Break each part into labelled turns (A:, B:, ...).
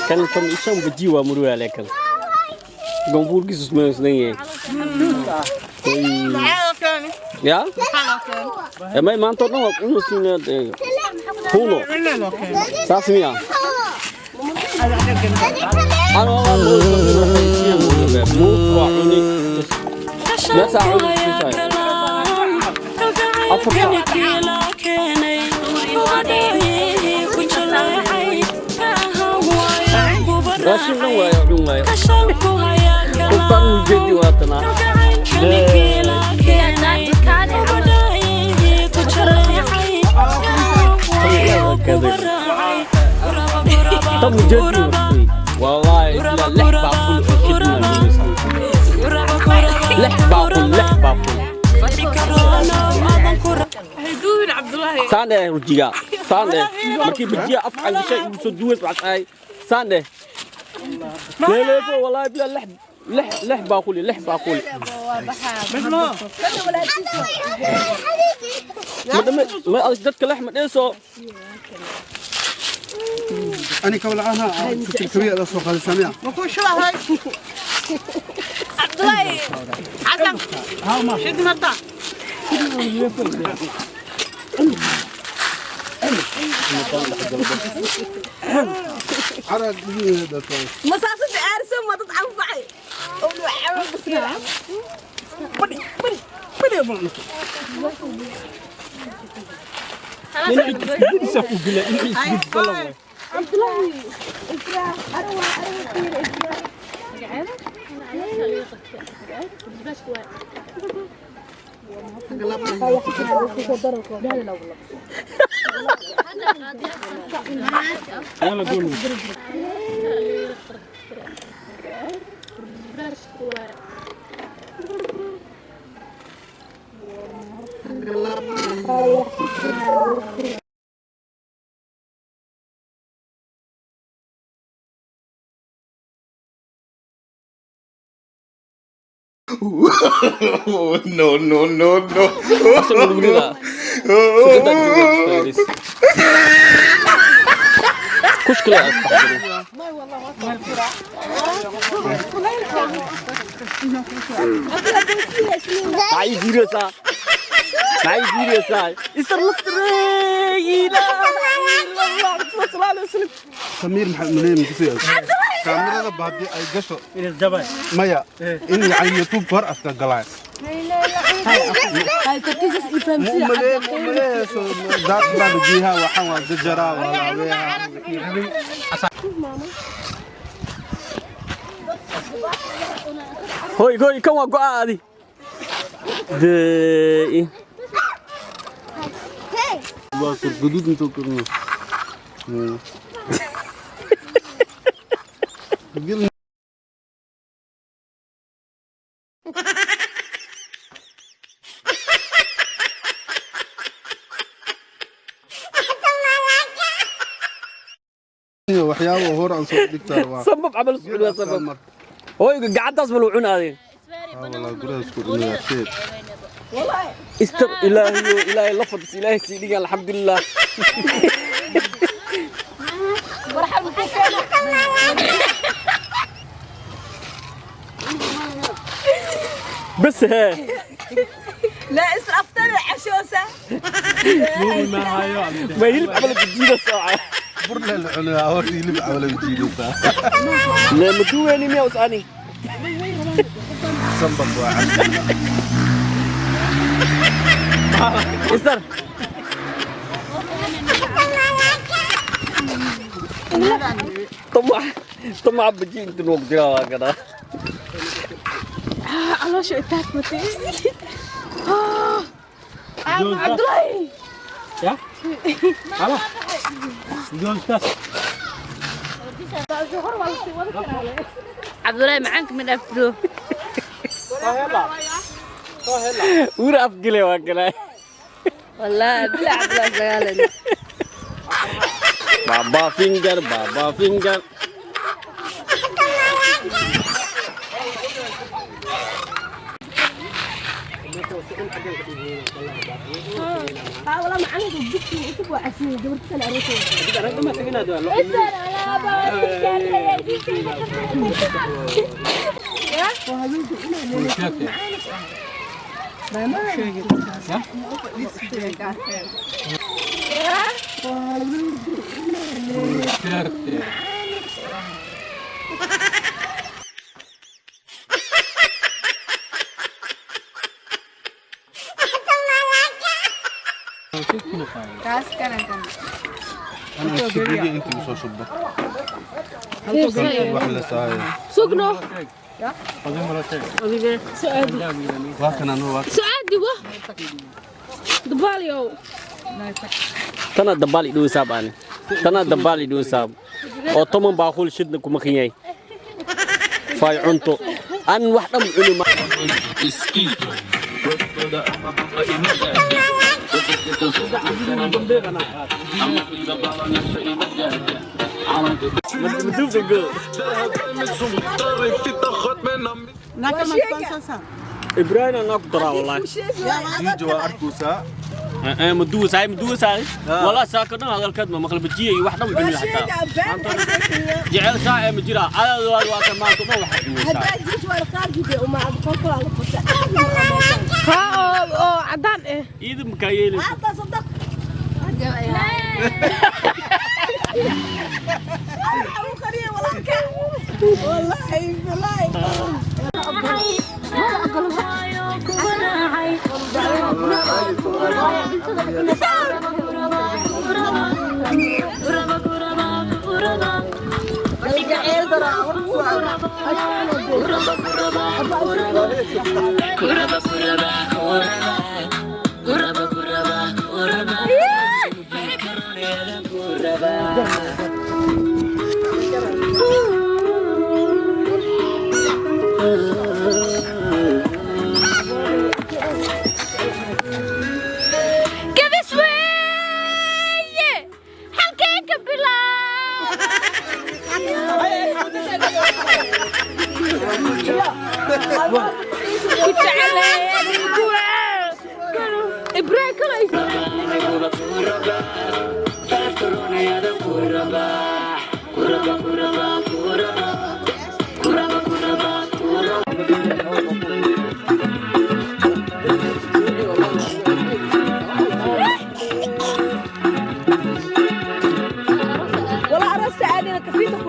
A: Kan kan ishan baji waa murugaale kan ganfuurkiisu smaysan yahay. Ya may maanta oo dhan waa cunu siinaa huno saas miya. Ana muuf waa cuni meesaa cuni 4 saac. Raashin dhan waayo cun waayo qoftaan ujeedi waatanaa. Tan ujeedi والله 6 baaqul oo kidna 6 baaqul 6 baaqul.
B: Duubin Cabdullaahi.
A: Saan dheh rujiga saan dheh markii bajiya afka gashay igu soo duways waxaas ahay saan dheh leeleefo wallahi bila lix lix 6 baaquli 6 baaquli ma dhame ma adag dadka lix ma dheeso.
C: أنا كول عنها كبيرة لا سوق هذا سامع.
B: Makuu shubahay Cabdullaahi Xasan shid marta.
C: على هذا.
D: Masaasada aarso ma dad anfacay oo loo
B: Badi badi badi ma
A: dhinaciisa ku gila dhinaciisa ku gila.
D: Cabdullaahi Ifraa arwa arwa fiir Ifraa.
E: No, no, no, no.
A: Asaga lagu ridaa sugadaa jooga kushkila astaxdirin. Maxay fiiriyeysaa? Maxay fiiriyeysaa? Isar laftirey ilaaha illa Allah sallallahu alayhi wasallam.
C: سمير محمد منين كسي كاميرا بعد ay gasho maya in yani YouTube hor afka galay mu'mine mu'mine daad baa jiha waxaan waa jajaraa waa
A: Hoy hoy kan waa go'a adi de.
C: Waa guduud intuu kurno. Waxyaabo hor aan soo dhigtaa waa
A: sabab camal socod waa sabab hoy gacantaas ma lagu cunaadeen.
C: Walaa guraha isku dhinayaa sheed.
A: Istar ilaahiyo ilaahay la fadhis ilaahay sii dhigan alxamdulilah. بس هي.
D: لا اسرفتنا عشوسه.
A: ما hilib camal jiida saaca.
C: Bur la cunaa hor hilib camal jiidaysaa.
A: La ma duweeni miya usani.
C: Sambab waa
A: istar طمع طمع بجي انت نوق جرا كذا.
B: Caloosha itaagmatay Cabdullaahi.
F: Ya? Halo. Joogta.
G: Cabdullaahi macaanka ma dhaafto.
A: Uur afgale waa galay.
D: Wallahi bila Cabdullaahi dagaalana.
A: Baba finger, baba finger.
D: والله ما عنده dugsiga cusub waa casiyey gabartiisa la aroosay.
C: Ana shibriga inta igu soo shubbo. Wax la saayo.
B: Sugno.
C: Waa kan anuu waa.
B: Sucaadi wa. Dabaaliyow.
A: Tana dabaal idhow saab ani. Tana dabaal idhow saab. Oo toban baaqul shidna kuma qiyay. Fay cunto. An wax dham cuni ma. Ibrahim anaa ku daraa wallahi.
C: Jiija waa arkaysaa.
A: Maduusaay maduusaay. Walaa saaka dhan hadalkeed ma maqal bajiye iyo wax dhan cuni xataa. Jecel saa ee ma jira. Cadaad waa ka maanta dhan wax cunaysaa.
B: Ha oo cadaan eh.
A: Iida ma kaa yeelaysa.
B: Kabis weeye. Halkee ka bilaab. Ku jecelahay kuwa. Ibrahim kale.
D: والله عرفت انا كفيتك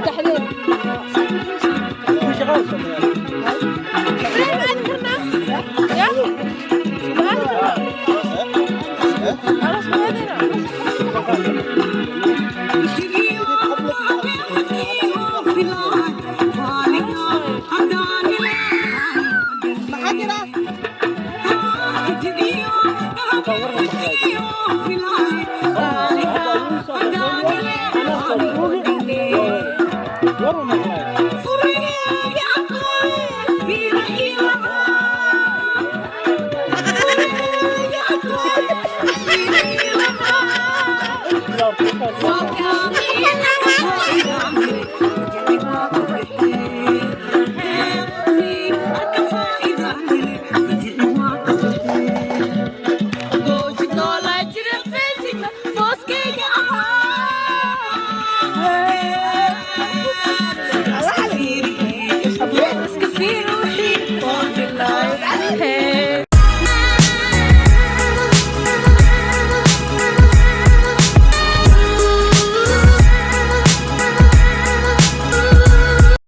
D: تحليل.
B: Ibrahim aad karnaa. Ya. Aad karnaa. Aroos ma aadayna.